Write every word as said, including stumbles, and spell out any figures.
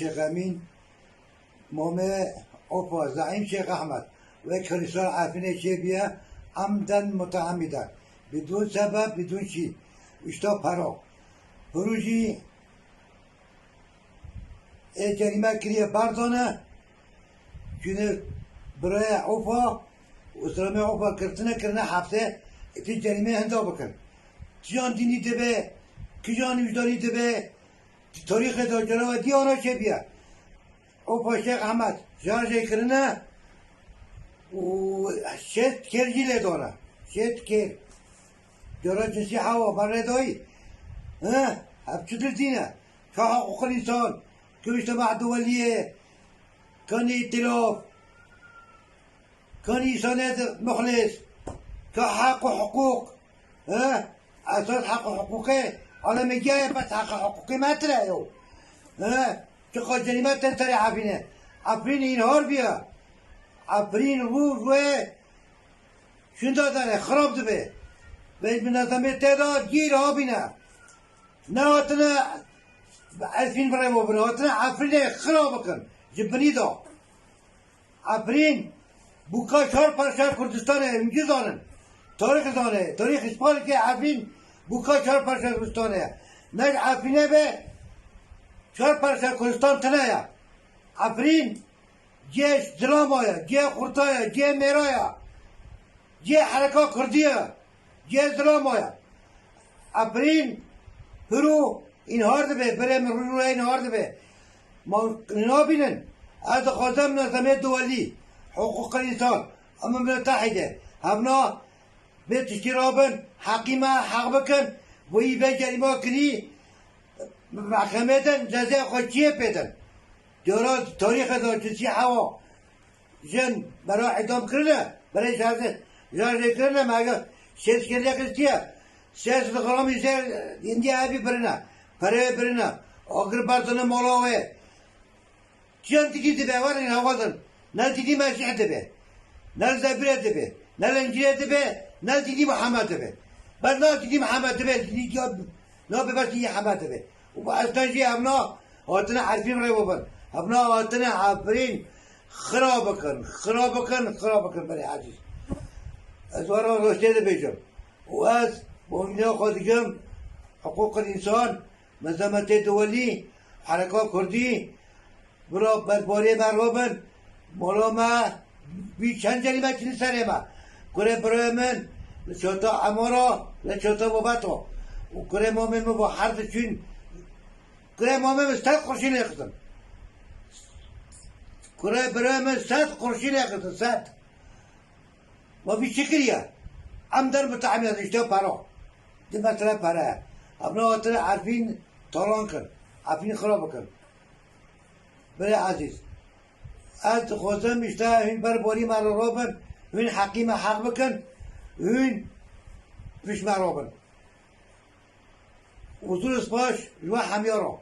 Şêx Emîn, Mamê Opa, Zeîm Şêx Ehmed, wek Xristan Efrînê çêbûye, emden muteemîden. Bidûn sebeb, bidûn çî. Îşte pera. Pirû jî ê cerîme kiriye berdane, çûne birayê Opa, û zilamê Opa girtine kirine hepsê, êdî cerîmê hinda bikin. Kijan dînî dibe, kijan wijdanî dibe, di tarîxê de cara we diyana çêbûye. Opa Şêx Ehmed, şarjê kirine û şêst kêr jî lê dane. Şêst kêr. Cara cinsî hewa, berê dayî. He? Hep çi dil dîne? Ka heqûqil însan, ka mujtema duweliyê, kanî îtîlaf, kanî însaniyet muxlis, ka heq û hiqûq, he? Esas heq û hiqûqê alemê giya ye, bes heq û hiqûqê me tire yo. He? Çiqa cerîme tên serê Efrînê. Efrîn înhar bûye. Efrîn rû rûyê şûnda dane, xirab dibe. Vê minezemê tê de gîr habîne. Nehatine Efrîn birêvo bin, hatine Efrînê xira bikin. Ji binî de. Efrîn bûka çar parça Kurdistanê, hûn jî zanin. Tarîx zane, tarîx îspat dike Efrîn bûka çar parça Kurdistanê ye. Ne ji Efrînê be çar parça Kurdistan tune ye. Efrîn cihê Zilama ye, cihê Xurta ye, cihê Mêra ye, cihê hereka Kurdî ye, cihê Zilama ye. Efrîn piro înhar dibe, berê min rû rûyê înhar dibe. Ma nabînin, ez dixwazim minezemê duwelî, hiqûqil însan, Umem Mutehîde, hevna vê tiştî rabin, heqî me heq bikin, wî vê cerîma kirî, mehkemê din, cezayê xwe çiyê pê din. Diyara tarîxê de çi çî hewa. Jin bera îdam kirine, berê şarjê, şarjê kirine, me şêst kêr lê xistiye. Şêst gramî jê hindiye evî birine, pereyê birine, agir berdine mala wê. Çiyan dîdî dibe, werin hewazin. Ne dîdî Mesîh dibe, ne li Zeburê dibe, ne li Încîlê dibe, ne dîdî Mihemed dibe. Bes na dîdî Mihemed dibe, dîdî ya nabe bes dîdî Mihemed dibe. Û bi esna jî hevna hatine Efrîn rê bibin. Hevna hatine Efrîn xira bikin, xira bikin, xira bikin berê ezîz. Ez were rastiyê dibêjim. Û ez bo mîna xwe digim, hiqûqil însan, mezemetê duwelî, hereka kurdî, bira berbariyê me rabin, mala me bî çend cerîme çîne serê me. Kurê birayê min li çata Emara, li çata Babeta. Û kurê mamê min va her diçûn, kurê mamê min sed qurşî lê xitin. Kurê birayê min sed qurşî lê xitin, sed. Ma vî çi kiriye? Em der mutehemî, işte para. Di mesele para ye. Evna hatine Efrîn talan kin. Efrîn xira bikin. Birê ezîz, ez dixwazim işte hûn ber borî me re rabin, hûn heqî me heq bikin, hûn pişt me rabin. Huzur spas ji we hemiya re.